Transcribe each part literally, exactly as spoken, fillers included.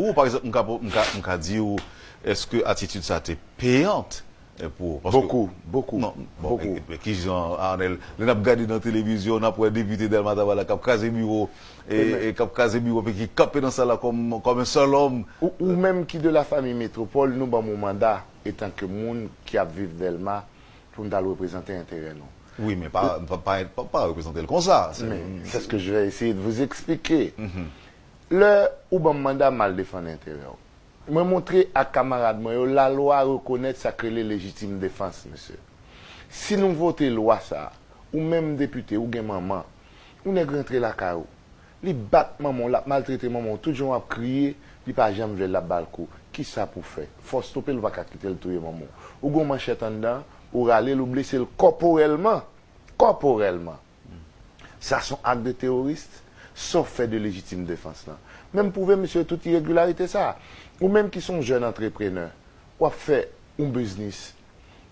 Ou, pa egzanp, m ka, m ka, m ka di w, èske atitid sa te peyant, eh, pou ou? Paske, Bokou, bokou, non, bon, bokou. E, e, kijan, Arnel, lè n ap gade nan televizyon, n ap wè depite Dèlma Tavala k ap kraze biwo, e, Ebyen. E k ap kraze biwo, epi ki kanpe nan sal la kòm, kòm yon sèl òm. Ou, ou menm ki de la famiy Metwopòl, nou ban m yon manda etan ke moun ki ap viv Dèlma pou m t al reprezante enterè nou. Wi, men pa, pa, pa, pa, pa reprezante l konsa. Se- Men, c'est ce que je vais essayer de vous expliquer. Lè ou ban m manda, m al defann enterè w. Mwen montre ak kamarad mwen yo, lalwa rekonèt sa k rele lejitim defans, mesye. Si nou vote lwa sa a, ou menm depite, ou gen manman, ou nèg rantre lakay ou, li bat manman w, l ap maltrete manman w, tout jan w ap kriye, li pa janm vle l, l ap ba l kou. Kisa pou w fè? Fò w stope l, ou pa ka kite l touye manman w. Ou gen yon manchèt anndan, ou rale l, ou blese l kòporèlman. Kòporèlman. Sa se yon ak de teworis. Sa w fè de lejitim defans lan? Men m pwouve misye tout iregilarite sa a. Ou menm ki se yon jèn antreprenè, w ap fè yon biznis.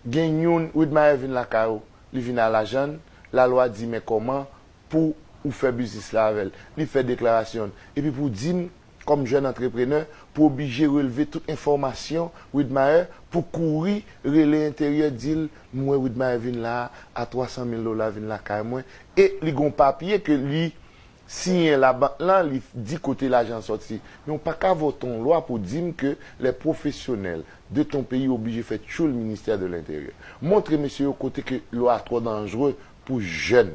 Gen youn, Widmayer vin lakay ou, li vin alajann, lalwa di men kòman pou ou fè biznis la avè l. Li fè deklarasyon l. Epi pou w di m, kòm jèn antreprenè, pou w oblije relve tout enfòmasyon Widmayer, pou kouri rele enteryè, di l, "M wè Widmayer vin la a twa san mil dola, vin lakay mwen." E li gen yon papye ke li siyen labank lan, li di kote lajan an sòti. Men w pa ka vote yon lwa pou di m ke les professionnels de ton pays oblije fè tchoul ministè de l'enteryè. Montre mesye yo kote ke lwa twò danjre pou jèn,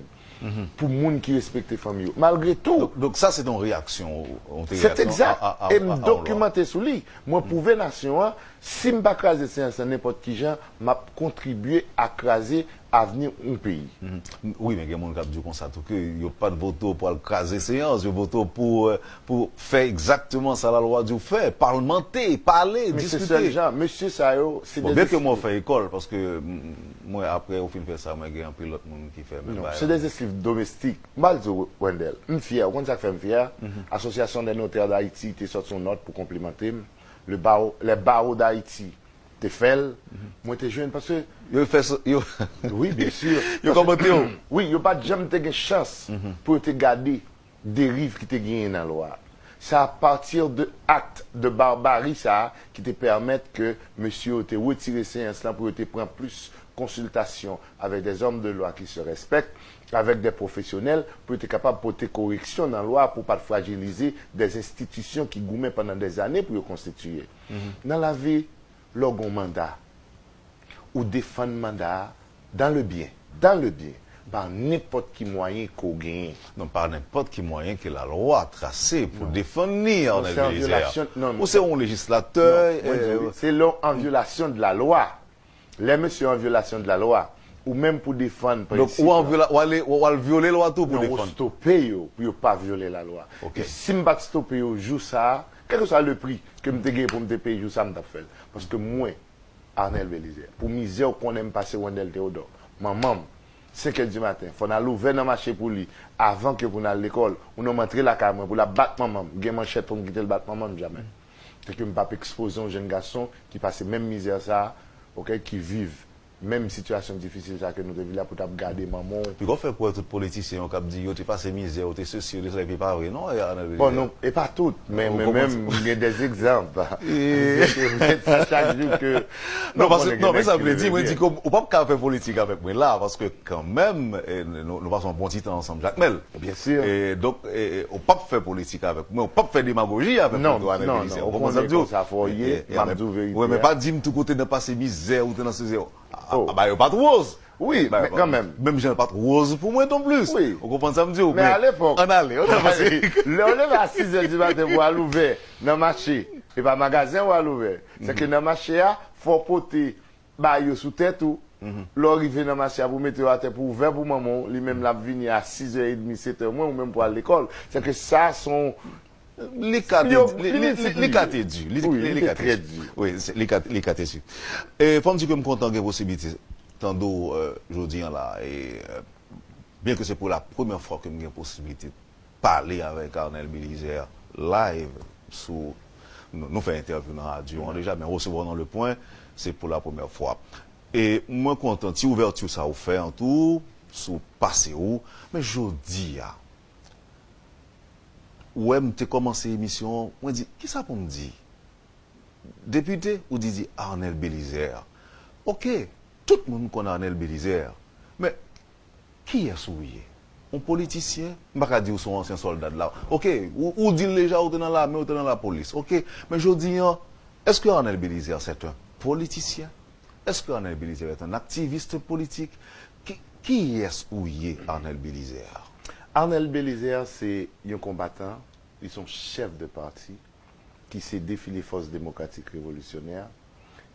pou moun ki respekte fanmi yo. Malgre tou, Donk, donk sa se te yon reyaksyon ou, ou te c'est reyaksyon exact. a, a, a, E m a, a, dokimante sou li. Mwen pwouve nasyon an, si m pa kraze seyans lan nenpòt ki jan, m ap kontribye a kraze avni yon peyi. Mhm. Wi, men gen moun k ap di w konsa tou ke yo pa t vote w pou al kraze seyans, yo vote w pou, euh, pou fè egzakteman sa lalwa di w fè, palmante, pale, Men se diskite. Sèl jan, mesye sa yo, se Bon, de byen ke mwen fè ekòl, paske mm, mwen, apre ou fin fè sa, mwen gen anpil lòt moun ki fè menm Non, bagay se la. de estiv domestik. M pral di w, Wendell, m fyè. Ou konn sa k fè m fyè? Association des notaires d'Haïti te sòti yon nòt pou konplimante m. Le barreau, les barreaux d'Haïti te fè l. Mwen te jwenn, paske Yo fè sa, yo, Wi, byen si. Yo kòmante w. Wi, yo pa t janm te gen chans pou yo te gade deriv ki te genyen nan lwa a. Se apati de akt de barbari sa a ki te pèmèt ke mesye yo te retire seyans lan pou yo te pran plis konsiltasyon avèk des hommes de loi qui se respectent, avèk des professionnels, pou yo te kapab pote koreksyon nan lwa pou pa t frajilize des enstitisyon ki goumen pandan des ane pou yo konstitiye. Nan lavi, lè w gen yon manda, ou defann manda a dans le bien, dans le bien, pa nenpòt ki mwayen ke w genyen. Non, pa nenpòt ki mwayen ke lalwa trase pou defann ni Non, Arnel se an Bélizaire. Vyolasyon, non, non. Ou se yon lejislatè, Non, mwen di euh, w, se lè w an vyolasyon de la lwa. Lè mesye an vyolasyon de la lwa, ou menm pou defann donk prensip ou an lan. vyola, ou ale, ou al vyole lwa tou pou Non, ou defann. Stope yo pou yo pa vyole lalwa. Ok. E si m pa t stope yo jou sa a, kèlkeswa le pri ke m te genyen pou m te peye jou sa a, m t ap fè l. Paske mwen, Arnel Bélizaire, pou mizè w konnen m pase Wendell Théodore, manman m, senk è di maten, fò n al ouvè nan mache pou li, avan ke pou n al lekòl, ou non m antre lakay mwen pou l ap bat manman m, gen manchèt pou m kite l bat manman m, jamè. Se ke m p ap ekspoze yon jèn gason ki pase menm mizè sa a, ok, ki viv menm sitiyasyon difisil sa ke nou te viv la pou t ap gade manman w. Piko fè pou wè tout politisyen yo k ap di yo te pase mizè, yo te sesi, yo te sela, epi pa vre, non, e Arnel Bon, Bélizaire. non, e pa tout, men Ou men konprann menm, m gen des exemples. Sa chak jou ke... Non, paske, non, men sa m vle di, mwen di ke ou p ap ka fè politik avèk mwen la, paske kanmenm, eh, nou, nou pase yon bon ti tan ansanm, Jakmèl. Byen si. E donk, eh, eh, ou p ap fè politik avèk mwen, ou p ap fè demagoji avèk Non, mwen, tou, Arnel non, Bélizaire. non, Ou ou konprann sa m konnen di w? konsa fò w ye, Eh, eh, m ap men- di w verite Wi, men a. Pa di m tou kote nan pase mizè, ou te nan sezi. A, Oh. a, ba yo pa t woz. Wi, Ba, men kanmenm. Menm jan l pa t woz pou mwen non plis. Wi. Ou konprann sa m di w? Men alepòk, Ann ale, ann avanse. Lè w leve a sis è di maten pou al ouvè nan mache, e pa magazen w al ouvè. Se ke nan mache a, fò w pote bagay yo sou tèt ou. Lè w rive nan mache a pou mete yo atè pou ouvè pou manman w, li menm l ap vini a sis è edmi, sèt è mwen, ou menm pou al lekòl. Se ke sa se yon Li ka te, Yo, li, li li, li, li ka te di. Li, Wi, li, li li te ka te trè di. di. Wi, se- li ka, li ka te di. E fò m di ke m kontan gen posiblite tande w, euh, jodi an la. E, euh, byen ke se pou la premyè fwa ke m gen posiblite pale avèk Arnel Bélizaire live sou, nou, nou fè entèvyou nan radyo an deja, men resevwa w nan Le Point, se pou la premyè fwa. E mwen kontan ti ouvèti sa ou fè an tou sou pase ou, men jodi a, Ou wè, m te kòmanse emisyon an, mwen di, kisa pou m di? Depite, ou di, di Arnel Belizaire. Oke, tout moun konn Arnel Belizaire. Men, kiyès ou ye? Yon politisyen? M pa ka di w se yon ansyen sòlda de la. Oke, ou, ou di l deja, ou te nan lame, ou te nan lapolis. Oke, men jodi an, èske Arnel Belizaire c'est un politicien? Est-ce que Arnel Belizaire est un activiste politique? Ki, kiyès ou ye, Arnel Belizaire? Arnel Belizaire se yon konbatan, li se yon chèf de pati, ki se Defile Fòs Demokratik Revolisyonè,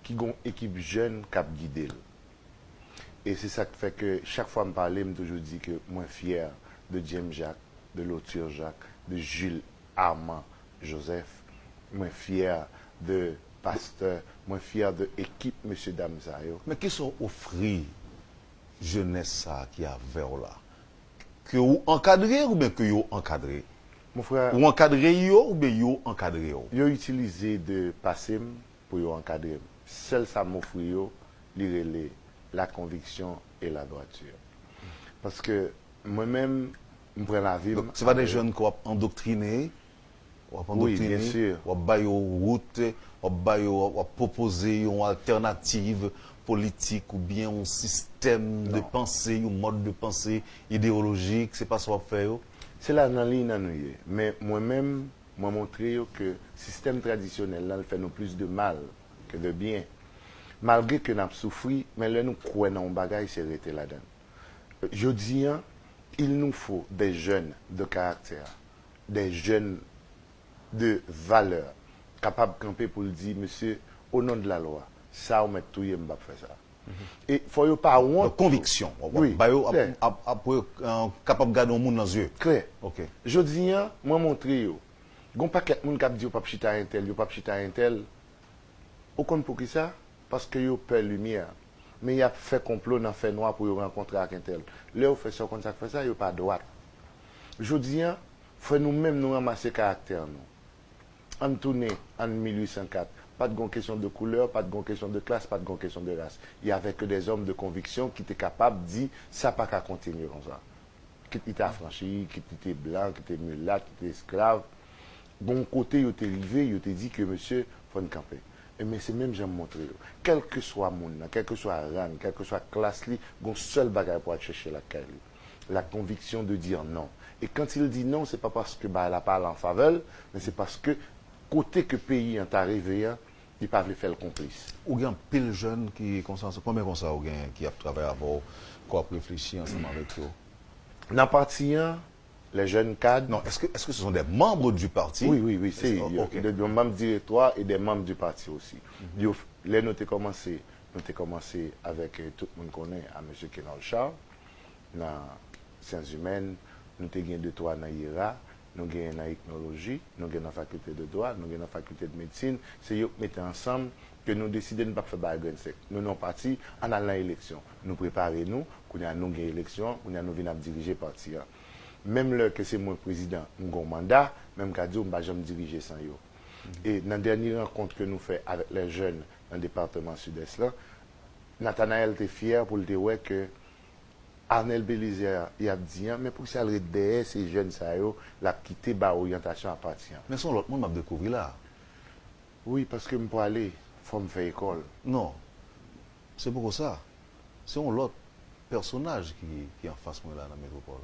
ki gon ekip jèn k ap gide l. E se sa k fè ke chak fwa m pale, m toujou di ke mwen fyè de James Jacques, de Lotur Jacques, de Jules Armand Joseph. Mwen fyè de pastè, mwen fyè de ekip mesye dam sa yo. Men kisa w ofri jenès sa a ki avè w la? Ke ou ankadre oubyen ke yo ankadre? Mon frè, Ou ankadre yo oubyen yo ankadre w? Yo itilize de pase m pou yo ankadre m. Sèl sa m ofri yo, li rele la conviction et la droiture. Paske mwen menm, m pran lavi m. Donk, se pa de jèn ke w ap andoktrine, w ap andoktrine, w ap ba yo wout, w ap ba yo, w ap pwopoze yon altènativ politik oubyen yon sistèm de panse, yon mòd de panse ideyolojik, se pa sa w ap fè yo? Se la nan liy nan nou ye. Men mwen menm, mwen montre yo ke sistèm tradisyonèl lan, l fè nou plis de mal ke de byen. Malgre ke n ap soufri, men lè nou kwè nan yon bagay, se rete ladan l. Jodi an, il nous faut des jeunes de caractère, des jeunes de valeur, kapab kanpe pou l di, mesye, o non de la lwa, sa ou mèt touye m, m p ap fè sa. E fò yo pa wont. Donk, konviksyon. W ap ba yo, ap, ap, ap, euh, kapab gade yon moun nan zye. Klè. Ok. Jodi an, mwen montre yo. Gon pakèt moun k ap di yo p ap chita entèl, yo p ap chita entèl. Ou konn poukisa? Paske yo pè limyè. Men y ap fè konplo nan fènwa pou yo rankontre ak entèl. Lè yo fè sa, ou konn sa k fè sa? Yo pa dwat. Jodi an, fò nou menm nou ranmase karaktè nou. Ann tounen an mil uit san kat. Pa t gon kesyon de koulè, pa t gon kesyon de klas, pa t gon kesyon de ras. Y avè ke dè zòm de konviksyon ki te kapab di sa pa ka kontinye konsa. Kit li te afranchi, kit li te blan, kit li te milat, kit li te esklav. Gon kote yo te rive, yo te di ke mesye, fò n kanpe. Ebyen, se menm jan m montre yo. Kèlkeswa moun nan, kèlkeswa rang, kèlkeswa klas li, gon sèl bagay pou al chèche lakay li. La conviction de dire non. Et quand il dit non, se pa paske bagay la pa al an favè l, men se paske kote ke peyi an ta rive an, li pa vle fè l konplis. Ou gen anpil jèn ki konsa, konbyen konsa ou gen ki ap travay avè w, ke w ap reflechi ansanm avèk yo? Nan pati an, les jeunes cadres. Non, est-ce que, est-ce que ce sont des membres du parti? Oui, oui, oui, c'est Oh, ok. Des membres directoires et des membres du parti aussi. Yo, lè nou te kòmanse, nou te kòmanse avèk, euh, tout moun konnen, a mesye Kenol Charles, nan syans imèn, nou te gen de twa nan yera, nou gen nan etnoloji, nou gen nan fakilte de dwa, nou gen nan fakilte de medsin, se yo k mete ansanm ke nou deside nou p ap fè bagay grenn sèk. Nou nan yon pati, ann al nan eleksyon. Nou prepare nou, kounye a nou gen eleksyon, kounye a nou vin ap dirije pati an. Menm lè ke se mwen k prezidan, m gen yon manda, men m ka di w m pa janm dirije san yo. E nan dènye rankont ke nou fè avèk les jeunes nan depatman Sidès lan, Nathanaël te fyè pou l te wè ke Arnel Belizaire y ap di an, men poukisa l ret dèyè se jèn sa yo l ap kite ba oryantasyon a pati an? Men se yon lòt moun m ap dekouvri la. Wi, paske m pwale, fò m fè ekòl. Non, se poko sa. Se yon lòt pèsonaj ki, ki anfas mwen la nan Metwopòl.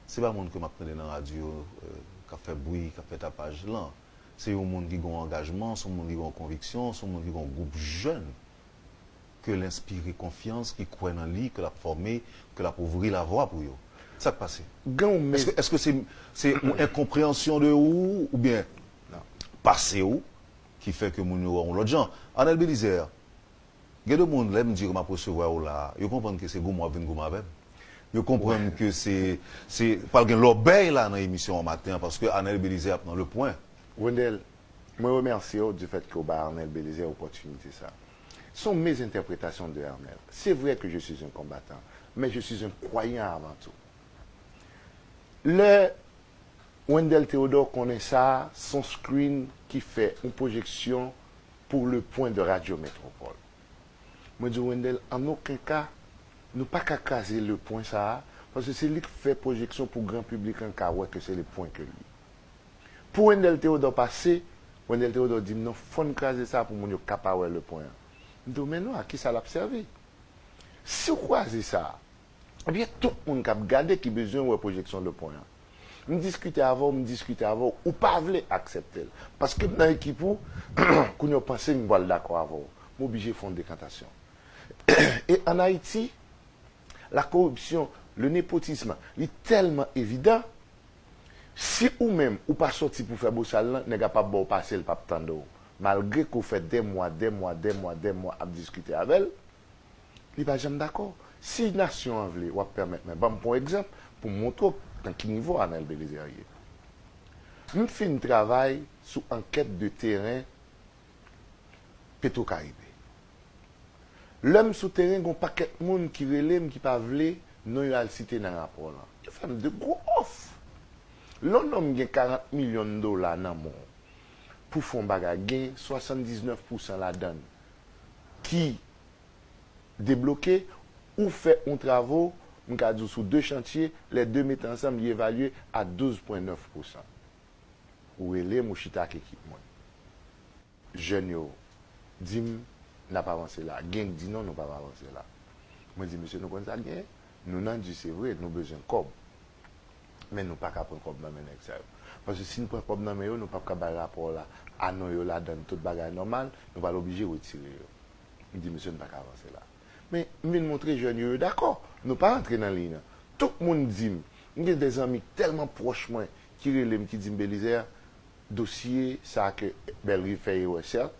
Se pa moun ke m ap tande nan radyo, euh, k ap fè bri, k ap fè tapaj lan. Se yon moun ki gen yon angajman, se yon moun ki gen yon konviksyon, se yon moun ki gen yon gwoup jèn ke l enspire konfyans, ki kwè nan li, ke l ap fòme, ke l ap ouvri lavwa pou yo. Sa k pase? Gen yon mes- Èske, èske se, se yon enkonpreyansyon de ou, oubyen pase w, ki fè ke moun yo wè w yon lòt jan? Arnel Belizaire, gen de moun, lè m di yo ke m ap resevwa yo la, yo konprann ke se goumen w ap vin goumen avè m. Yo konprann ke se, se pral gen lòbèy la nan emisyon an maten an, paske Arnel Belizaire ap nan Le Point. Wendell, mwen remèsye w du fait ke w bay Arnel Belizaire opòtinite sa. Se yon mezentèpretasyon de Arnel. C'est vrai que je suis un combattant, mais je suis un croyant avant tout. Lè Wendell Théodore konnen sa, se yon screen ki fè yon pwojeksyon pour Le Point de Radio Métropole. Mwen di Wendell, an okenn ka, nou pa ka kraze Le Point sa a, paske se li k fè pwojeksyon pou gran piblik an ka wè ke se Le Point ke li. Pou Wendell Théodore pase, Wendell Théodore di m non, fò n kraze sa pou moun yo ka pa wè Le Point an. M di w, men non, a ki sa l ap sèvi? Si w kraze sa, ebyen, tout moun k ap gade ki bezwen wè pwojeksyon Le Point an. M diskite avè w, m diskite avè w, ou pa vle aksepte l. Paske m nan ekip ou, kounye a w panse m pral dakò avè w. M oblije fè yon dekantasyon. E ann Ayiti, la corruption, le népotisme, li tèlman evidan, si ou menm ou pa sòti pou fè bosal lan, nèg la p ap ba w pase, l p ap tande w. Malgre ke w fè dè mwa, dè mwa, dè mwa, dè mwa ap diskite avè l, li pa janm dakò. Si nasyon an vle, w ap pèmèt mwen, ban m pran yon egzanp pou m montre w nan ki nivo Arnel Bélizaire ye. M fin travay sou ankèt de teren Petwokaribe. Lè m sou teren, gen yon pakèt moun ki rele m ki pa vle non yo al site nan rapò lan. Yo fè m de gwo òf. Lè yon nonm gen karant milyon dola nan men w pou fè yon bagay, gen swasanndiznèf pousan ladan l ki debloke, ou fè yon travo, m ka di w sou de chantye, lè de mete ansanm, li evalye a douz pwen nèf pousan. Ou rele m, ou chita ak ekip mwen. Jèn yo di m, n ap avanse la. Gen k di non, nou p ap avanse la. Mwen di, mesye, nou konn sa k genyen? Nou nan di, se vre, nou bezwen kòb. Men nou pa ka pran kòb nan men nèg sa yo. Paske si n pran kòb nan men yo, nou p ap ka bay rapò la a non yo ladan l, tout bagay nòmal, nou pral oblije retire yo. M di, mesye, n pa ka avanse la. Men, m vin montre jèn yo, yo dakò. Nou pa rantre nan liy nan. Tout moun di m, m gen de zanmi tèlman pwòch mwen ki rele m, ki di m, Belizaire, dosye sa ke Bellerive fè erè, sèt,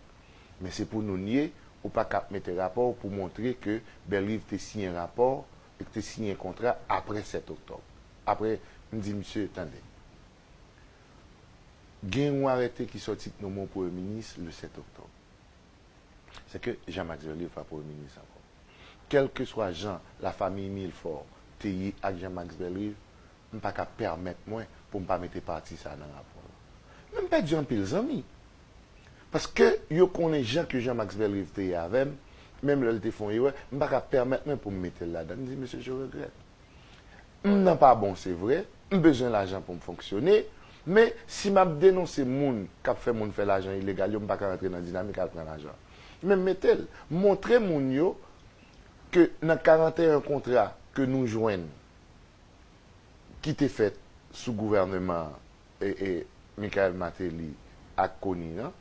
men se pou nou n ye, ou pa ka ap mete rapò w pou montre ke Bellerive te siyen rapò e te siyen kontra apre sèt oktòb. Apre, m di misye, tande, gen yon arete ki sòti k nonmen w premye minis le sèt oktòb. Se ke Jean-Max Bellerive pa premye minis ankò. Kèlkeswa jan lafanmi Milfort te ye ak Jean-Max Bellerive, m pa ka pèmèt mwen pou m pa mete pati sa a nan rapò la. Men m pèdi anpil zanmi. Paske yo konnen jan ke Jean-Max Bellerive te ye avè m, menm lè l te fè yon erè, m pa ka pèmèt mwen pou m mete l ladan. M di, mesye, je regrette. M nan pa bon, se vre, m bezwen lajan pou m fonksyone, men si m ap denonse moun k ap fè moun fè lajan ilegal yo, m pa ka rantre nan dinamik al pran lajan. Men m mete l, montre moun yo ke nan karanteyen kontra ke nou jwenn ki te fèt sou gouvèneman e, e, Michael Martelly ak Conille an,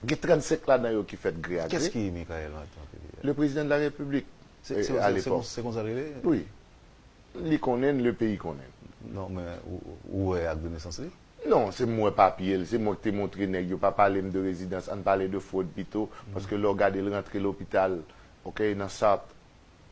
gen trannsenk ladan yo ki fèt gre a gre. Kiyès ki Michael Martelly? Le président de la République, se, se, e, se, a se, se, lepòk. Se konsa l rele? Wi. Li konnen l, le peyi konnen l. Non, men ou, ou wè ak de nesans li? Non, se m wè papye l, se mwen ki te montre nèg yo, pa pale m de rezidans, ann pale de fwod pito, paske lè w gade l rantre lopital, oke, nan South,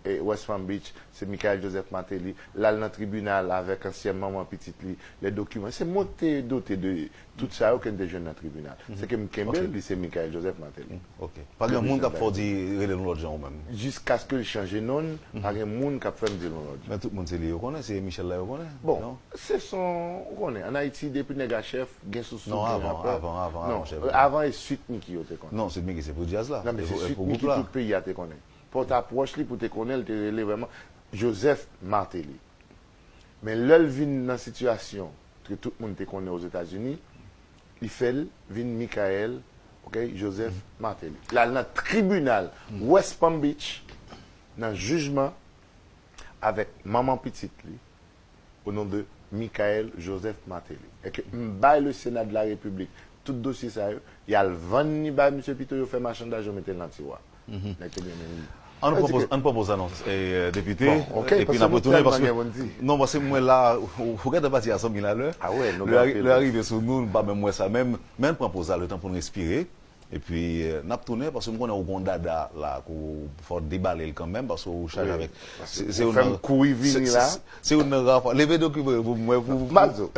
e, West Palm Beach, se Michael Joseph Martelly, l al nan tribinal avèk ansyen manman pitit li, lè dokiman, se mwen ki te dote de tout sa yo ke n te jwenn nan tribinal. Se ke m kenbe l, li se Michael Joseph Martelly. Ok. Pa gen moun k ap fè w di rele l yon lòt jan ou menm? Jiskaske l chanje non l, pa gen moun k ap fè m di l yon lòt jan. Men tout moun se li yo konnen, se Michel la yo konnen, non? Bon, se son, ou konnen, ann Ayiti, depi nèg a chèf, gen sousou, gen rapò. Non, avan, avan, avan, avan, chèf. Non, avan e Sweet Micky yo te konnen. Non, Sweet Micky se pou djaz la. Non, men se Sweet Micky tout peyi a te konnen. Fò w ta pwòch li pou te konnen l, te rele vrèman Joseph Martelly. Men lè l vin nan sitiyasyon ke tout moun te konnen Ozetazini, li fè l vin Michael, ok, Joseph Martelly. L al nan tribinal West Palm Beach, nan jijman avèk manman pitit li, au nom de Michael Joseph Martelly. E ke m bay le Sénat de la République tout dosye sa yo, y al vann li bay misye pito yo fè machandaj, yo mete l nan tiwa. Nèg te byen menm. Ann pran poz, ann pran poz la non, e, depite, epi n ap retounen paske, non, paske mwen la, ou, ou gentan pati a san mil alè. Lè a rive sou nou, nou pa menm wè sa menm, men ann pran poz la, letan pou n respire. Epi, e, n ap tounen, paske m konnen ou gon dada la, ke w fò debale l kanmenm, paske ou chaje avèk. Se, se ou fè m kouri vini la. Se, se, se ou nan rapò. Leve dokiman yo pou mwen, pou, pou, m ap di w.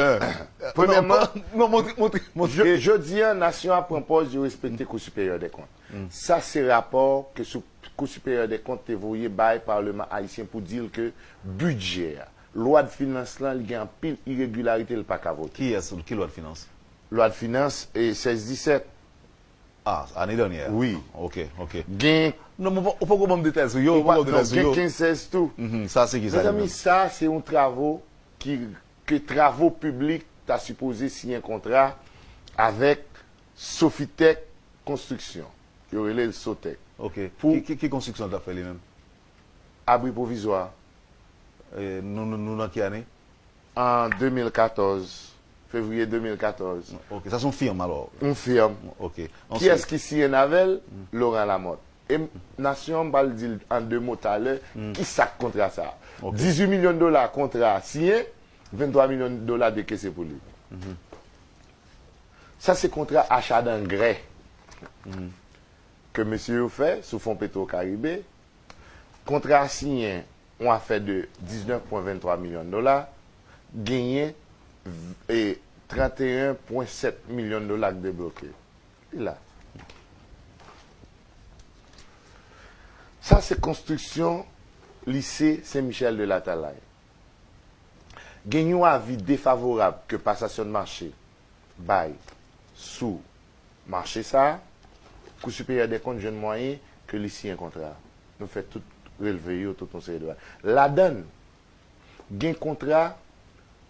Premyèman, non, montre, montre, montre. Jodi a, nasyon an pran pòz yo respekte Kou Siperyè dè Kont. Sa se rapò ke sou Kou Siperyè dè Kont te voye bay Palman ayisyen pou di l ke bidjè a, lwa de finans lan, li gen anpil iregilarite, li pa ka vote. Kiyès, ki lwa de finans? Lwa de finans, e, sèz disèt. Ah, ane dènyè a? Wi. Ok, ok. Gen. Non, men ou poko ban m detay sou yo, ou poko ban m detay sou yo. Gen kenz sèz tou. Sa se ki sa li menm? Mezanmi, sa se yon travo ki, ke travo piblik ta sipoze siyen kontra avèk Sofitech Construction. Yo rele l Sotech. Ok. Pou- Ki, ki, ki konstriksyon l t ap fè li menm? Abri pwovizwa. E, nou, nou, nou nan ki ane? An de mil katòz, fevriye de mil katòz. Ok, sa se yon fim alò. Yon fim. Ok. Kiyès ki siyen avè l? Laurent Lamothe. E m- nasyon an, m pral di l an de mo talè, ki sa k kontra sa a. Ok. Dizuit milyon dola kontra a siyen, venntwa milyon dola dekese pou li. Sa se kontra acha dangrè ke mesye yo fè sou fon Petro Caribe. Kontra a siyen yon afè de diznèf pwen venntwa milyon dola, genyen e, tranteyen pwen sèt milyon dola k debloke. Li la. Sa se konstriksyon lise Sen Michèl de Latalay. Gen yon avi defavorab ke pasasyon de mache bay sou mache sa a, Kou Siperyè dè Kont jwenn mwayen ke li siyen kontra a. Nou fè tout relve yo, tout yon seri de bagay. Ladan l, gen kontra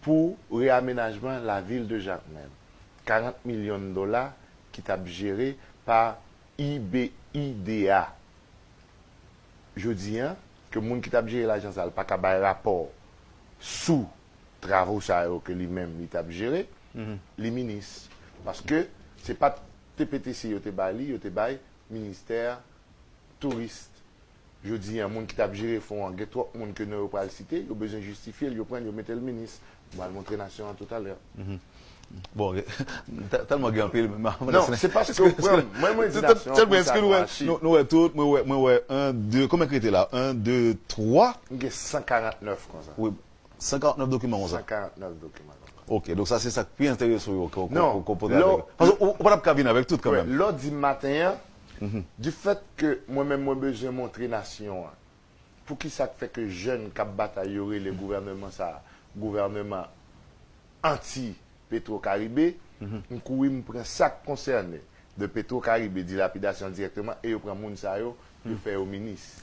pou reyamenajman lavil de Jakmèl. Karant milyon dola ki t ap jere pa I B I D A. Jodi a, ke moun ki t ap jere lajan sa a, l pa ka bay rapò sou travo sa yo ke li menm li t ap jere, li minis. Paske se pa t T P T C yo te bay li, yo te bay ministè touris. Jodi a, moun ki t ap jere fon an, gen twòp moun ke non yo pral site, yo bezwen jistifye l, yo pran l, yo mete l minis. M pral montre nasyon an toutalè. Bon, tèlman gen anpil, men Non, se paske w pran, mwen, mwen di nasyon an pou sa nou achte. Nou wè tout, mwen wè, mwen wè, en, de, konbyen ki rete la? En, de, twa. M gen san karantnèf konsa. Wi, san karantnèf dokiman konsa. San karantnèf dokiman konsa. Ok, donk sa se sa k pi enterese w yo, ke w Non, pote avèk. Paske ou pa t ap ka vin avèk tout kanmenm. Lè w di m maten an, du fait ke mwen menm mwen bezwen montre nasyon an, poukisa k fè ke jèn k ap batay yo rele gouvènman sa a, gouvènman anti Petro Caribe, m kouri m pran sa k konsène de Petro Caribe, dilapidasyon dirèkteman, e yo pran moun sa yo, yo fè yo minis.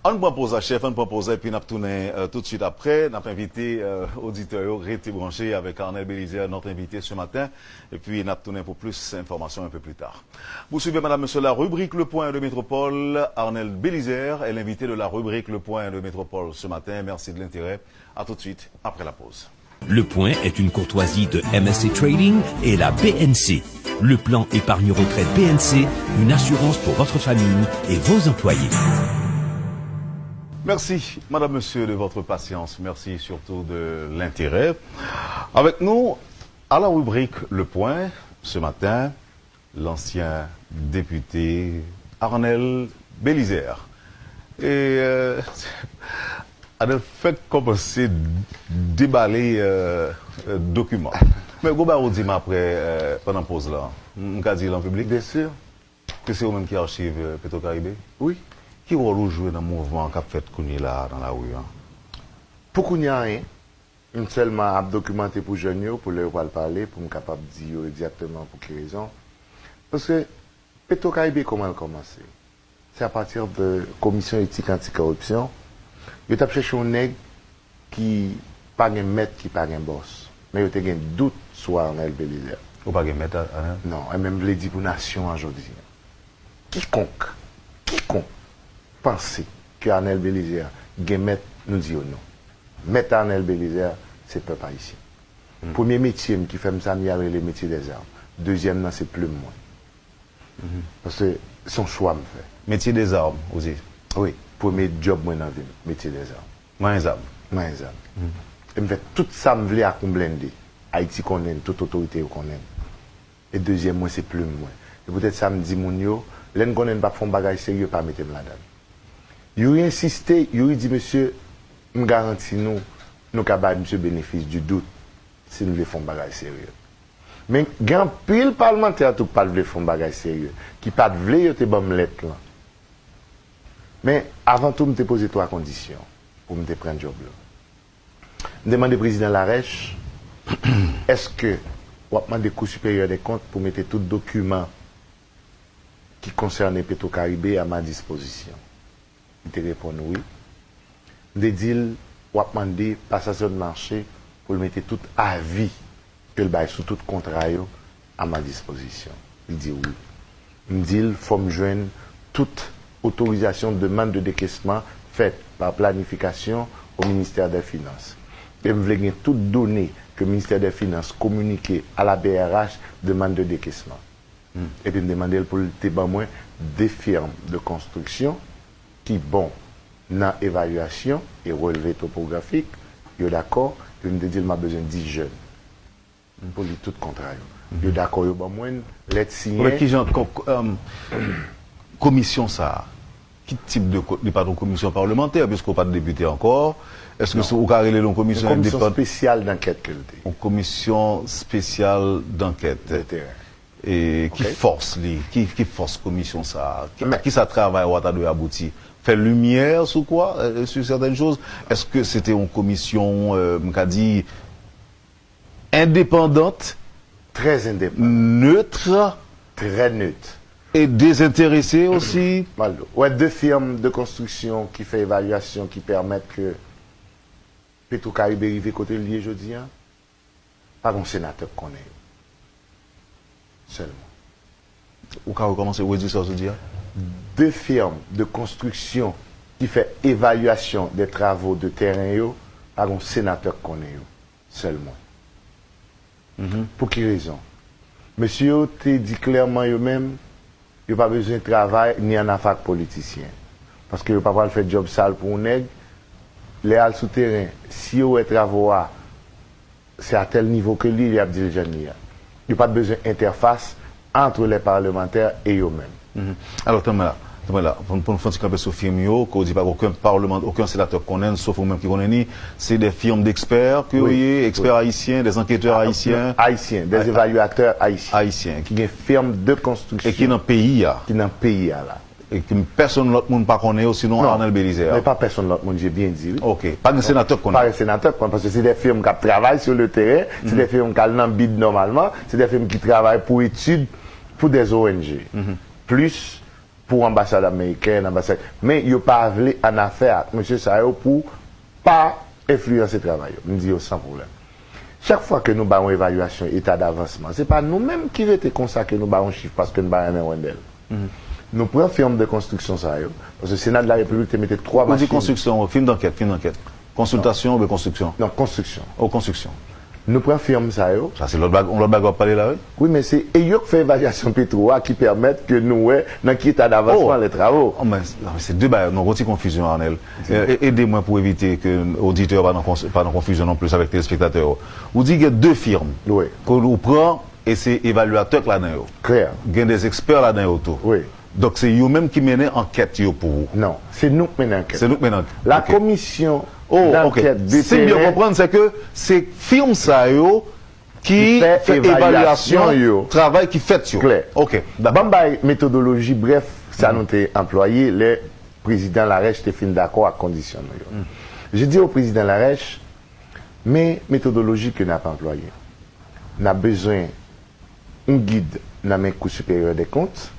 Ann pran poz la, chèf, ann pran poz la, epi n ap tounen euh, tout de suite après. N ap envite euh, oditè yo rete branche avec Arnel Belizaire, notre invité ce matin. Epi n ap tounen pou plis enfòmasyon un peu plus tard. Vous suivez, madame, monsieur, la rubrique Le Point de Métropole. Arnel Belizaire est l'invité de la rubrique Le Point de Métropole ce matin. Merci de l'intérêt. À tout de suite après la pause. Le Point est une courtoisie de M S C Trading et la B N C. Le plan épargne retraite B N C, une assurance pour votre famille et vos employés. Merci, madame, monsieur, de votre patience. Merci surtout de l'intérêt. Avec nous, à la rubrique Le Point, ce matin, l'ancien député Arnel Belizaire. E euh, Arnel fèk kòmanse debale euh, euh, dokiman. Men gon bagay ou di m apre euh, pandan poz la. M ka di l an piblik? Byen si. Ke se ou menm ki achiv euh, Petro Caribe? Wi. Ki wòl ou jwe nan mouvman k ap fèt kounye la a nan lari an? Pou kounye a, anyen. M sèlman ap dokimante pou jèn yo, pou lè yo pral pale, pou m kapab di yo egzakteman pou ki rezon. Paske Petro Caribe, kòman l kòmanse? Se apati de Komisyon Etik Anti Koripsyon. Yo t ap chèche yon nèg ki pa gen mèt, ki pa gen bòs. Men yo te gen dout sou Arnel Belizaire. Ou pa gen mèt, Arnel? Non, e menm vle di pou nasyon an jodi a. Kikonk, kikonk panse ke Arnel Belizaire gen mèt, nou di yo non. Mèt Arnel Belizaire, se pèp ayisyen. Premye metye m ki fè m sa, m y al rele metye dèzam. Dezyèm nan, se plim mwen. Paske se yon chwa m fè. Metye dèzam, ou di? Wi, premye djòb mwen nan vi m, metye dèzam. Manyen zam. Manyen zam. E m fè tout sa m vle ak yon blende. Ayiti konnen m, tout otorite yo konnen m. E dezyèm mwen, se plim mwen. E poutèt sa m di moun yo, lè n konnen n p ap fè yon bagay serye, pa mete m ladan l. Youri ensiste, Youri di, mesye, m garanti nou, nou ka bay misye benefis di dout si n vle fè yon bagay serye. Men gen anpil palmantè tou k pa t vle fè yon bagay serye, ki pa t vle yo te ban m lèt lan. Men avan tou, m te poze twa kondisyon pou m te pran djòb la. M te mande prezidan Larèch, èske w ap mande Kou Siperyè dè Kont pou mete tout dokiman ki konsène Petro Caribe a ma dispozisyon? Li te reponn wi. M te di l, w ap mande pasasyon de mache pou l mete tout avi ke l bay sou tout kontra yo à ma disposition. Li di wi. M di l fò m jwenn tout otorizasyon demann de décaissement fèt pa planifikasyon au ministère des Finances. E m vle gen tout done ke ministè dè finans kominike à la B R H demann de décaissement. Epi m te mande l pou l te ban mwen de firm de konstriksyon ki bon nan evalyasyon e relve topografik, yo dakò, epi m te di l m ap bezwen dis jèn pou li tout kontra yo. Yo dakò, yo ban mwen lèt siyen. Kijan komisyon sa a? Ki tip de ko-, li pa t yon komisyon palmantè, piske w pa t depite ankò. Èske ou ka rele l yon komisyon endepandan? Yon komisyon spesyal d'ankèt ke l te. Yon komisyon spesyal d'ankèt. De teren. E ki fòs li, ki, ki fòs komisyon sa a? Ki, a ki sa travay ou a ta dwe abouti? Fè limyè sou kwa, euh, sur certaines choses? Èske se te yon komisyon, euh, m ka di, endepandant, très indépendant, neutre, très neutre, e dezenterese osi? Ou wè de firm de konstriksyon ki fè evalyasyon ki pèmèt ke Petro Caribe rive kote l ye jodi a, pa gon senatè k konnen yo. Sèlman. Ou ka rekòmanse, redi sa w sot di a? De firm de konstriksyon ki fè evalyasyon de travo de teren yo, pa gon senatè k konnen yo. Sèlman. Pou ki rezon? Mesye yo te di klèman yo menm, yo pa bezwen travay ni ann afè ak politisyen. Paske yo pa pral fè djòb sal pou yon nèg. Lè y al sou teren, si yo wè travo a, se a tèl nivo ke li, y ap di l jan li a. Yo pa t bezwen entèfas entre les parlementaires e yo menm. Alò, tann mwen la, tann mwen la, pou, pou nou fè yon ti kanpe sou firm yo, ke w di pa gen okenn palman, okenn senatè k konnen, sof ou menm ki konnen li, se de firm d'ekspè ke yo ye, ekspè ayisyen, de anketè ayisyen. Ayisyen, des évaluateurs haïtiens. Ayisyen. Ki gen firm de konstriksyon. E ki nan peyi a. Ki nan peyi a la. E ke pèsonn lòt moun pa konnen yo, sinon Arnel Belizaire. Non, men pa pèsonn lòt moun, j'ai bien dit, wi. Ok. Pa gen senatè k konnen. Pa gen senatè k konnen, paske se de firm k ap travay sur le terrain, se de firm k al nan bid nòmalman, se de firm ki travay pou etid, pou des O N G. Plis pou anbasad ameriken, anbasad. Men yo pa vle ann afè ak mesye sa yo pou pa enfliyanse travay yo. M di yo san pwoblèm. Chak fwa ke nou bay yon evalyasyon eta davansman, se pa nou menm ki rete konsa ke nou bay yon chif paske n pa renmen Wendell. Nou pran firm de konstriksyon sa yo, paske Sena de la Repiblik te mete twa machin. Ou di konstriksyon, firm d'ankèt, firm d'ankèt. Konsiltasyon oubyen konstriksyon? Non, konstriksyon. O, konstriksyon. Nou pran firm sa yo. Sa se lòt bag-, yon lòt bagay w ap pale la, wi. Wi, men se, e yo k fè evalyasyon Petro a ki pèmèt ke nou wè nan ki eta davansman les travaux. Oh, men, non, men se de bagay, non, gon ti konfizyon, Arnel. E, e, ede mwen pou evite ke oditè yo pa nan kons-, pa nan konfizyon non plis avèk telespektatè yo. Ou di gen de firm ke ou pran e se evalyatè k ladan yo. Klè. Gen de ekspè ladan yo tou. Wi. Donk se yo menm ki mennen ankèt yo pou ou. Non, se nou k mennen ankèt. Se nou k mennen ankèt. La commission d'enquête de terrain. Si m byen konprann, se ke se firm sa yo ki fè evalyasyon travay ki fèt yo. Klè. Ok, dakò. Ban m bay metodoloji brèf sa nou te anplwaye lè prezidan Larèche te fin dakò ak kondisyon nou yo. Je dis au président Larèche, men metodoloji ke n ap anplwaye. N ap bezwen yon gid nan men Cour supérieure des comptes,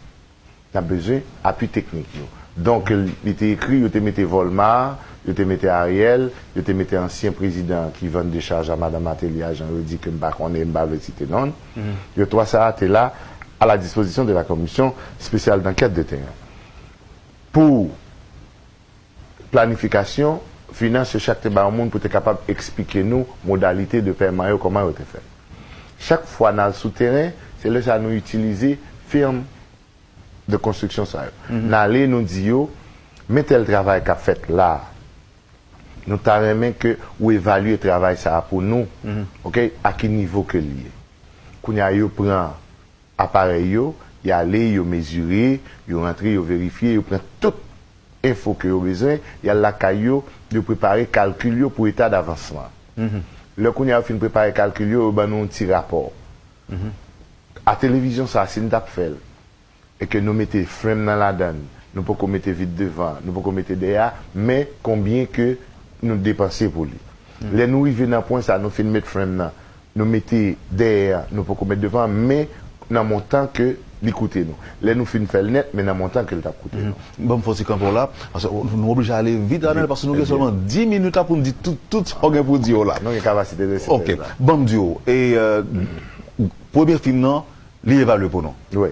n ap bezwen apui teknik yo. Donk, li te ekri, yo te mete Volmar, yo te mete Ariel, yo te mete ansyen prezidan ki vann dechaj a madanm Martelly a, jan yo di ke m pa konnen, m pa vle site non l. Yo twa sa a te la à la disposition de la commission spéciale d'enquête de terrain. Pou planifikasyon, finans, yo chak te ba yon moun pou te kapab eksplike nou modalite de pèman yo, kòman yo te fèt. Chak fwa n al sou teren, se lè sa a nou itilize firm de konstriksyon sa yo. N ale, nou di yo, men tèl travay k ap fèt la a. Nou ta renmen ke ou evalye travay sa a pou nou, ok, a ki nivo ke l ye. Kounye a, yo pran aparèy yo, y ale, yo mezire, yo rantre, yo verifye, yo pran tout enfo ke yo bezwen, y al lakay yo, yo prepare kalkil yo pou eta davansman. Lè kounye a yo fin prepare kalkil yo, yo ban nou yon ti rapò. A televizyon sa, si n t ap fè l, e ke nou mete frenm nan ladan l, nou poko mete vit devan, nou poko mete dèyè a, men konbyen ke nou depanse pou li. Lè nou rive nan pwen sa, nou fin met frenm nan, nou mete dèyè a, nou poko met devan, men nan montan ke li koute nou. Lè nou fin fè l nèt, men nan montan ke l t ap koute nou. Ban m fè yon ti kanpe w la, paske nou oblije ale vit, Arnel, paske nou gen sèlman dis minit la pou n di tout, tout sa w gen pou di yo la. Nou gen kapasite de sentèz la. Ok, ban m di w, e, euh, premye fim nan, Li evalye pou nou. Wi.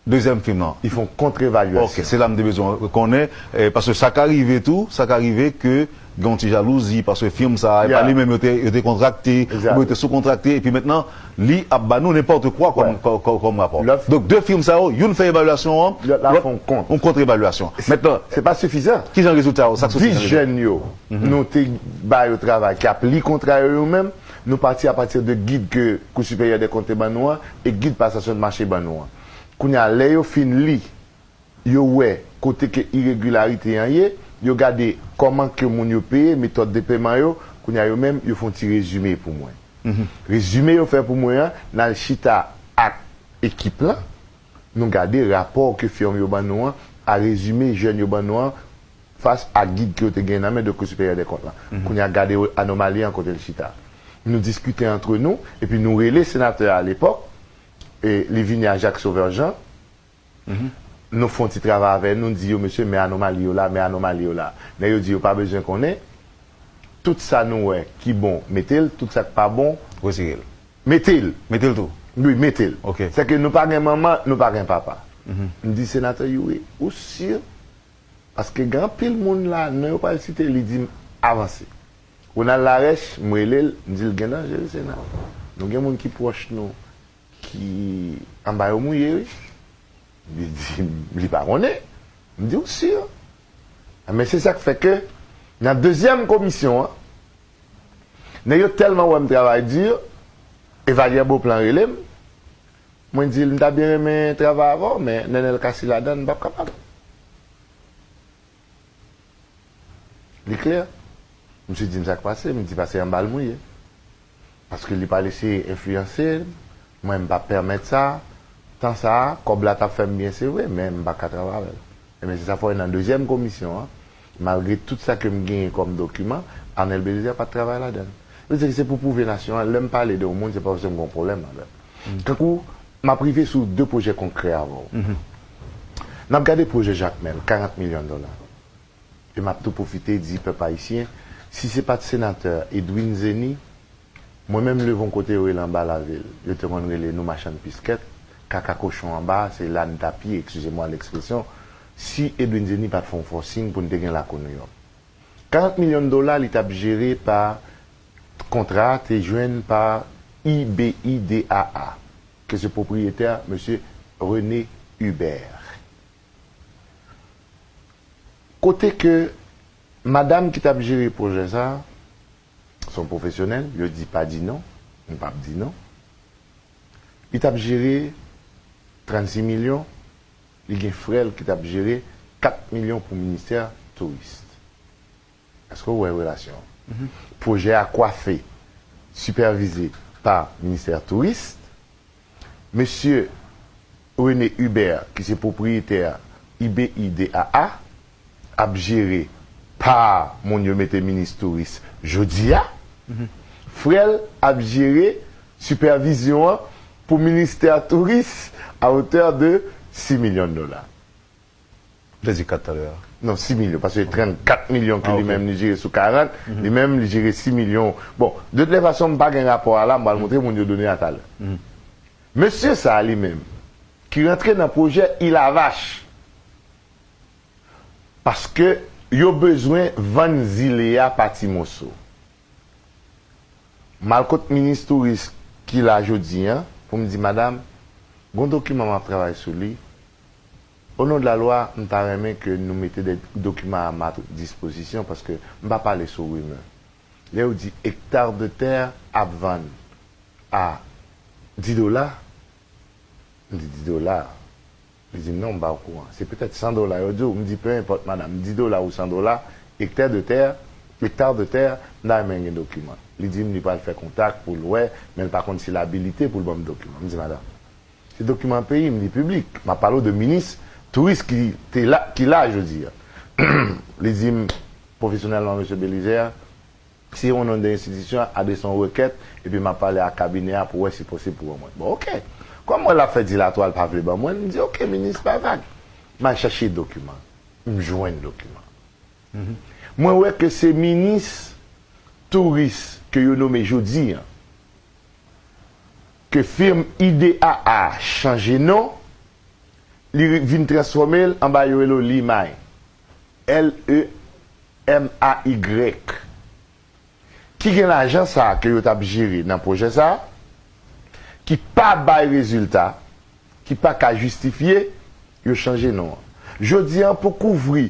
Dezyèm fim nan. Li fè yon kont-evalyasyon. Ok, se la m te bezwen konnen, eh, paske sa ka rive tou, sa ka rive ke gen yon ti jalouzi, paske fim sa a, e pa Yeah. li menm yo te, yo te kontrakte, Exactly. oubyen yo te sou kontrakte, epi mentnan, li ap ba nou nenpòt kwa kòm, Ouais. kòm, kòm, kòm rapò. Lòt- Donk, de fim sa yo, youn fè evalyasyon an, Lòt la fè yon kont. Yon kont-evalyasyon. Mentnan, Se pa sifizan. Ki jan rezilta yo, sa k soti Dis nan rezilta? Jèn yo, nou te ba yo travay, ki ap li kontra yo yo menm, nou pati apati de gid ke Kou Siperyè dè Kont te ban nou an, e gid Pasasyon Mache ban nou an. Kounye a, lè yo fin li, yo wè kote ke iregilarite an ye, yo gade kòman ke moun yo peye, metòd de peman yo, kounye a yo menm, yo fè yon ti rezime pou mwen. Rezime yo fè pou mwen an, n al chita ak ekip lan, nou gade rapò ke fim yo ban nou an, a rezime jèn yo ban nou an, fas a gid ke yo te gen nan men de Kou Siperyè dè Kont lan. Kounye a gade anomali an kote l chita. Nou diskite antre nou, epi nou rele senatè a alepòk, e li vini a Jacques Sauveur Jean, nou fè yon ti travay avè nou, di yo, mesye, men anomali yo la, men anomali yo la. Nèg yo di yo pa bezwen konnen, tout sa nou wè ki bon, mete l, tout sa k pa bon, Retire l. Mete l. Mete l tou. Wi, mete l. Ok. Se ke nou pa gen manman, nou pa gen papa. M di, senatè Youri, ou si? Paske gen anpil moun la, non yo pral site, li di m avanse. Ronald Larèche, m rele l, m di l gen danje wi, Sena. Nou gen moun ki pwòch nou, ki anba yo mouye wi. Li di m, li pa konnen. M di, ou si? Men se sa k fè ke nan dezyèm komisyon an, nèg yo tèlman wè m travay di, Evalyè Beauplan rele m. Mwen di l, m ta byen renmen travay avè w, men Nenel Cassy ladan l, m p ap kapab. Li klè. Misye di m sa k pase, m di pase anba l mouye. Paske li pral eseye enfliyanse m, mwen m p ap pèmèt sa. Tan sa a, kòb la t ap fè m byen, se vre, men m pa ka travay avè l. Ebyen, se sa fè w wè nan dezyèm komisyon an, malgre tout sa ke m genyen kòm dokiman, Arnel Bélizaire pa t travay ladan l. Sa vle di ke se pou pwouve nasyon an, lè m pale de yon moun, se pa paske m gen yon pwoblèm avè l. Tankou, m ap rive sou de pwojè konkrè avè w. N ap gade pwojè Jakmèl, karant milyon dola. E m ap tou pwofite di pèp ayisyen, si se pa t senatè Edwin Zeny, mwen menm leve yon kote yo rele anba lavil, yo te konn rele nou machann piskèt, kaka kochon anba, se la n t ap ye, excusez-moi l'expression, si Edwin Zeny pa t fè yon forcing pou n te gen lakou Nouyòk. Karant milyon dola li t ap jere pa kontra te jwenn pa I B I D A A, ke se pwopriyetè mesye René Hubert. Kote ke madanm ki t ap jere pwojè sa, se yon pwofesyonèl, yo di pa di non, m p ap di non. Li t ap jere trannsis milyon, li gen frè l ki t ap jere kat milyon pou ministè touris. Èske w wè relasyon an? Pwojè a kwafe, sipèvize pa ministè touris. Mesye René Hubert, ki se pwopriyetè I B I D A A, ap jere pa moun yo mete minis touris jodi a. Frè l ap jere sipèvizyon an pou ministè touris a otè de sis milyon dola. Ou te di kat talè a. Non, sis milyon, paske trannkat milyon ke Ah, li ok. menm li jere sou karant, li menm li jere sis milyon. Bon, de toute façon, m pa gen rapò a la, m pral montre moun yo done a talè. Mesye sa a li menm, ki rantre nan pwojè Ilavach, paske yo bezwen vann zile a pa ti moso. M al kot minis touris ki la jodi a, pou m di, madanm, gon dokiman m ap travay sou li. O non de la lwa, m ta renmen ke nou mete de dokiman a ma dispozisyon, paske m pa pale sou rimè. Lè yo di ekta de tè ap vann a dis dola, m di dis dola. Li di m, non, m pa okouran. Se petèt san dola yo di w. M di, pe enpòt, madanm, dis dola ou san dola, ekta de tè, ekta de tè, m ta renmen gen dokiman. Li di m li pral fè kontak pou l wè, men l pa konn si l abilite pou l ban m dokiman. M di, madanm, se dokiman peyi m, li piblik. M ap pale w de minis touris ki te la, ki la jodi a. Li di m, pwofesyonèlman, mesye Belizaire, si yon non de enstitisyon, adrese yon rekèt, epi m ap pale ak kabinè a pou wè si posib pou ban mwen. Bon, oke. Kòm mwen l ap fè dilatwa, l pa vle ban mwen, m di, oke, minis, pa vag. M al chache dokiman. M jwenn dokiman. Mwen wè ke se minis touris ke yo nome jodi a. ke fim I D A A chanje non, li vin transfòme l anba yo rele Lemay. L E M A Y. Ki gen lajan sa a ke yo t ap jere nan pwojè sa a, ki pa bay rezilta, ki pa ka jistifye, yo chanje non an. Jodi an, pou kouvri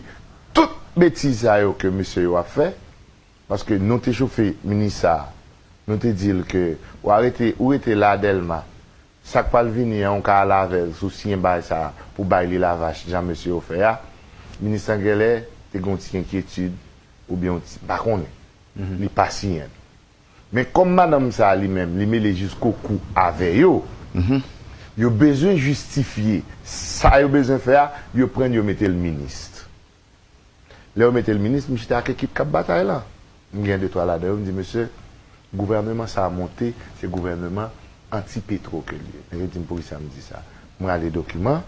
tout betiz sa yo ke mesye yo ap fè, paske nou te chofe minis sa a, nou te di l ke w a rete, ou rete la Dèlma, sa k pral vini an, ou ka al avè l si w siyen bagay sa a pou bay li lavach jan mesye yo fè a. Minis lan genlè te gen yon ti enkyetid oubyen yon ti, m pa konnen. Li pa siyen l. Men kòm madanm sa a li menm, li mele jiskokou avè yo, yo bezwen jistifye sa yo bezwen fè a, yo pran l, yo mete l minis. Lè yo mete l minis, m chita ak ekip k ap batay la. M gen de twa ladan yo, m di, mesye, gouvèneman sa a monte, se gouvèneman anti-petwo ke l ye. Nèg yo di m, poukisa m di sa? M rale dokiman.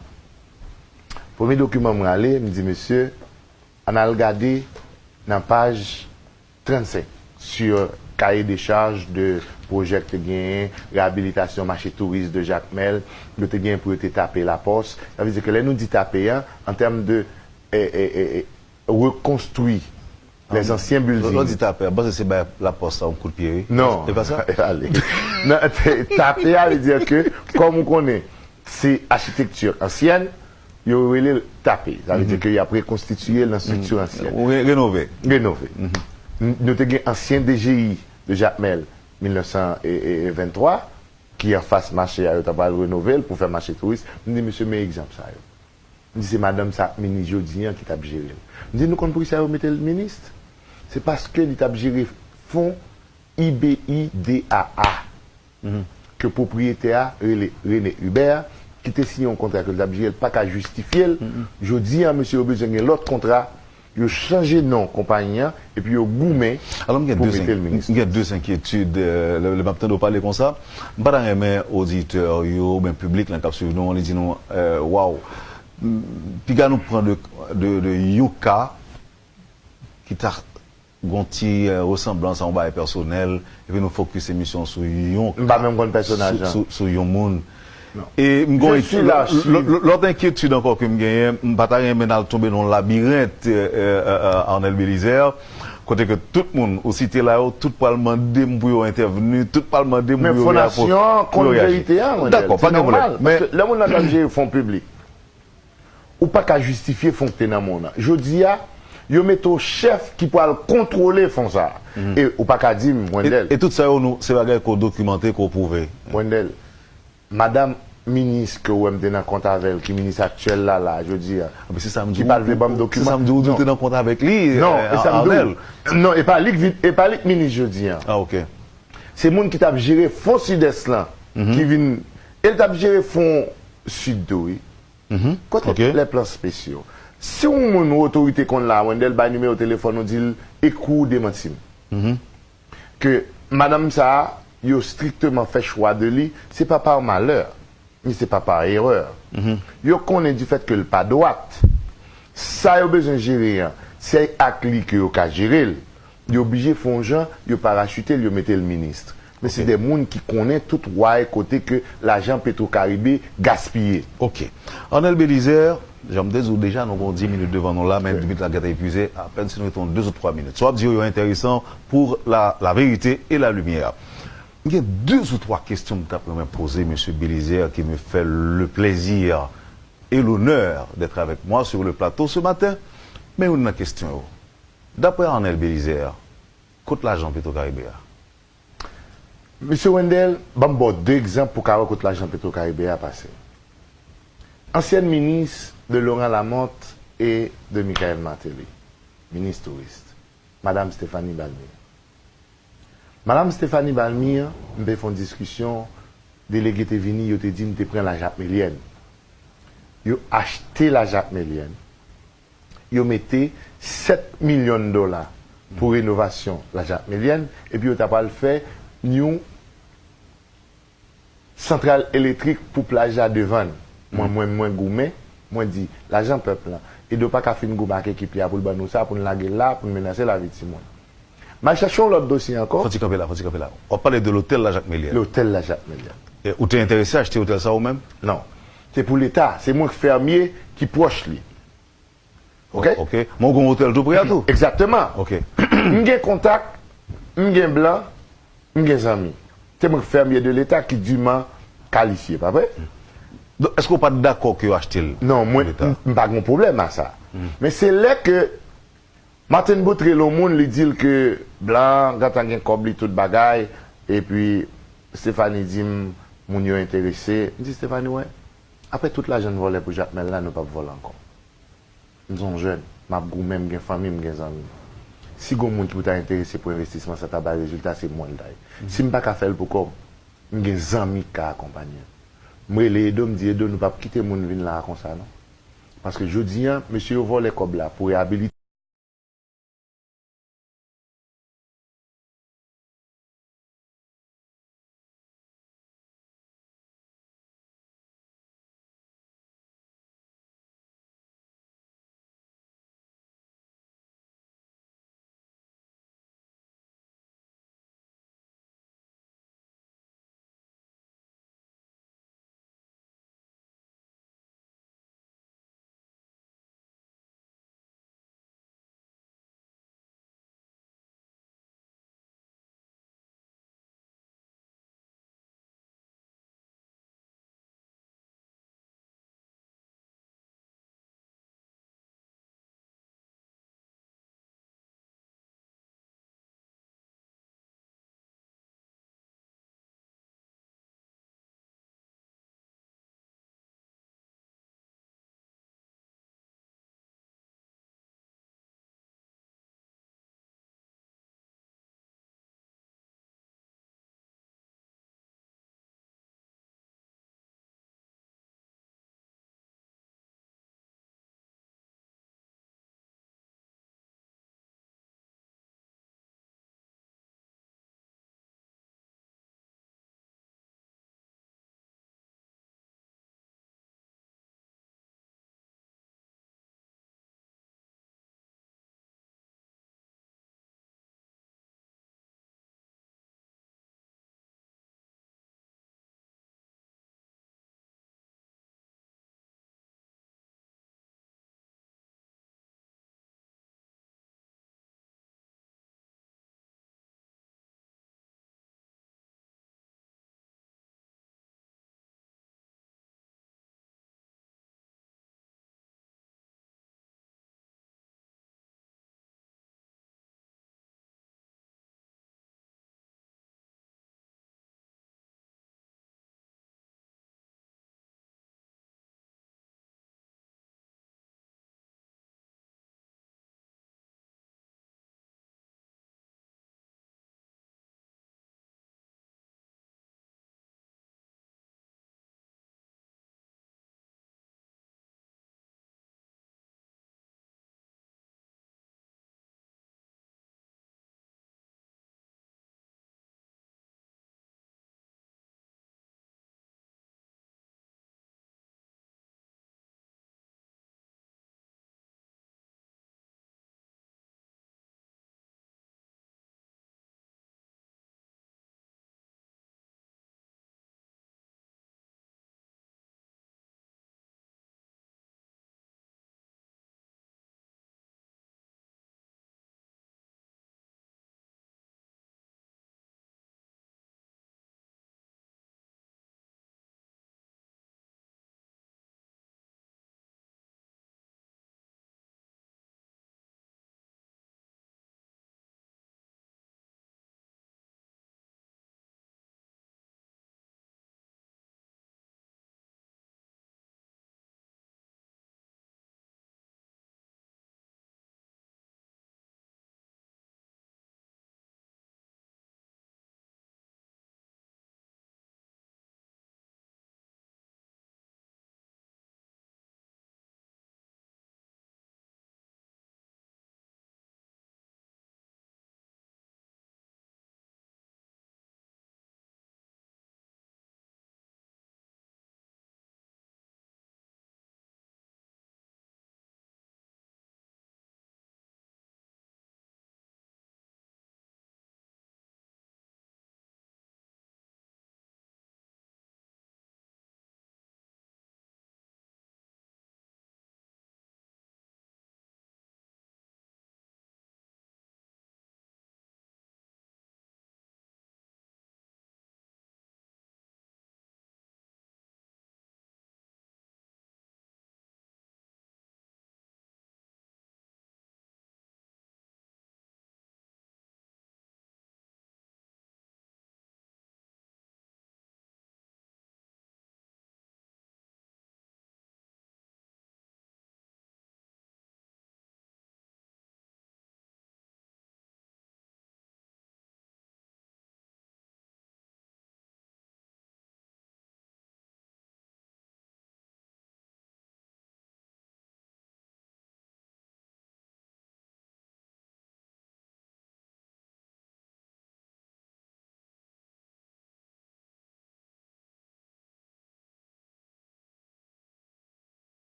Premye dokiman m rale, m di, mesye, ann al gade nan paj trannsenk, sur cahier de charge de pwojè k te genyen, reyabilitasyon mache touris de Jakmèl, yo te genyen pou yo te tape Lapòs. Sa vle di ke lè nou di tape a, an tèm de, e, e, e, e, rekonstwi les anciens buildings. Lè w di tape a, m panse se bay Lapòs la yon kout pye, wi. Non. E pa sa? Ale. Nan, te- tape a vle di ke, kòm ou konnen, se achitekti ansyèn, yo rele l tape. Sa vle di ke y ap rekonstitiye l nan estrikti ansyèn. Ou re- renove. Renove. N- Nou te gen ansyen D G I de Jakmèl, mil nèf san venntwa, ki anfas mache a, yo ta pral renove l pou fè mache touris. M di, mesye, men egzanp sa yo. M di, se madanm sa ap minis jodi an ki t ap jere l. M di, nou konn poukisa yo mete l minis? Se paske li t ap jere fon I B I D A A, ke pwopriyetè a rele René Hubert, ki te siyen yon kontra ke l t ap jere, l pa ka jistifye l. Jodi an, mesye yo bezwen gen lòt kontra, yo chanje non konpayi an, epi yo goumen pou mete l minis. Alò, m gen de enkyetid, euh, lè, lè m ap tande w pale konsa. M pa ta renmen oditè yo, oubyen piblik lan k ap swiv nou, li di nou, euh, waw, m- piga nou pran de, de, de yon ka ki ta gon ti, euh, resanblans a yon bagay pèsonèl, epi nou fokis emisyon sou yon M pa menm konn pèsonaj sou, lan. Sou, sou yon moun. Non. E m gon Je suis lòt, lòt, lòt enkyetid ankò ke m genyen, m pa ta renmen n al tonbe nan yon labirent, euh, euh, euh, Arnel Belizaire, kote ke tout moun ou site la yo, tout pral mande m pou yo entèvni, tout pral mande m pou yo reyapo-, pou yo reyaji. Men fondasyon an konn verite a, Wendell. Dakò, pa gen pwoblèm. Se nòmal, paske lè moun nan t ap jere fon piblik, ou pa ka jistifye fon k te nan men w nan. Jodi a, yo mete w chèf ki pral kontwole fon sa a. E ou pa ka di m, Wendell. E, e tout sa yo, nou, se bagay ke w dokimante, ke w pwouve. Wendell, madanm minis ke w wè m te nan kont avè l, ki minis aktyèl la, la, jodi a, ki pa t vle ban m dokiman. Se sa m di w, ou di w te nan kont avèk li, non, euh, e sa m di w. Arnel. Non, e pa li k vin, e pa li k minis jodi a. Ah, ok. Se moun ki t ap jere fon Sidès lan, ki vin, e l t ap jere fon Sid tou, wi. Kote lè plan spesyo? Si yon moun ou otorite konn la, Wendell, bay nimewo telefòn ou, di l, ekri w demanti m. Ke madanm sa a, yo strikteman fè chwa de li, se pa pa malè, ni se pa pa erè. Yo konnen difèt ke l pa dwat. Sa yo bezwen jere an, se ak li ke yo ka jere l. Yo oblije fè yon jan, yo parachite l, yo mete l minis. Men se de moun ki konnen tout way kote ke lajan Petro Caribe gaspiye. Ok. Arnel Belizaire, jan m te di w deja, nou gon dis minit devan nou la, men dis minit la gentan epuize, apèn si nou rete yon de ou twa minit. Sa w ap di yo, yo enteresan pour la, la vérité et la lumière. M gen de ou twa kesyon m t ap renmen poze mesye Belizaire, qui me fait le plaisir et l'honneur d'être avec moi sur le plateau ce matin. Men youn nan kesyon yo. Daprè Arnel Belizaire, kot lajan Petro Caribe a? Mesye Wendell, ban m ba w de egzanp pou w ka wè kot lajan Petro Caribe a pase. Ansyèn minis de Laurent Lamothe e de Michael Martelly, minis touris, Madam Stéphanie Balmire. Madanm Stéphanie Balmire, m te fè yon diskisyon, delege te vini, yo te di m te pran La Jakmelyèn. Yo achte La Jakmelyèn, yo mete sèt milyon dola pou renovasyon La Jakmelyèn, epi yo ta pral fè yon santral elektrik pou plaj la devan l. Mwen, mwen, mwen goumen, mwen di, lajan pèp lan, Edo pa ka fin goumen ak ekip li a pou l ban nou sa, pou n lage l la, pou n menase lavi timoun. M al chache yon lòt dosye ankò. Fò ti kanpe la, fò ti kanpe la. W ap pale de lotèl La Jakmelyèn. Lotèl La Jakmelyèn. E, ou te enterese achte otèl sa ou menm? Non. Se pou Leta. Se mwen k fèmye ki pwòch li. Oke? Ok. Men ou gen yon otèl tou pre a tou? Egzakteman. Ok. M gen kontak, m gen blan, m gen zanmi. Se mwen k fèmye de Leta ki diman kalifye, pa vre? Donk, èske ou pa t dakò ke yo achte l? Non, mwen, Leta. M pa gen pwoblèm a sa. Men se lè ke Martin Boutrel, yon moun, li di l ke blan an gentan gen kòb li, tout bagay, epi Stephanie di m, moun yo enterese. M di, Stephanie, wè, apre tout lajan n vòlè pou Jakmèl la, nou p ap vòlè ankò. M se yon jèn, m ap goumen, m gen fanmi, m gen zanmi. Si gon moun ki pou ta enterese pou envestisman sa ta bay rezilta, se mwen l ta ye. Si m pa ka fè l pou kò m, m gen zanmi k ka akonpanye m. M rele Edo, m di, Edo, nou p ap kite moun vin la a konsa, non. Paske jodi a, mesye yo vòlè kòb la pou reyabilite.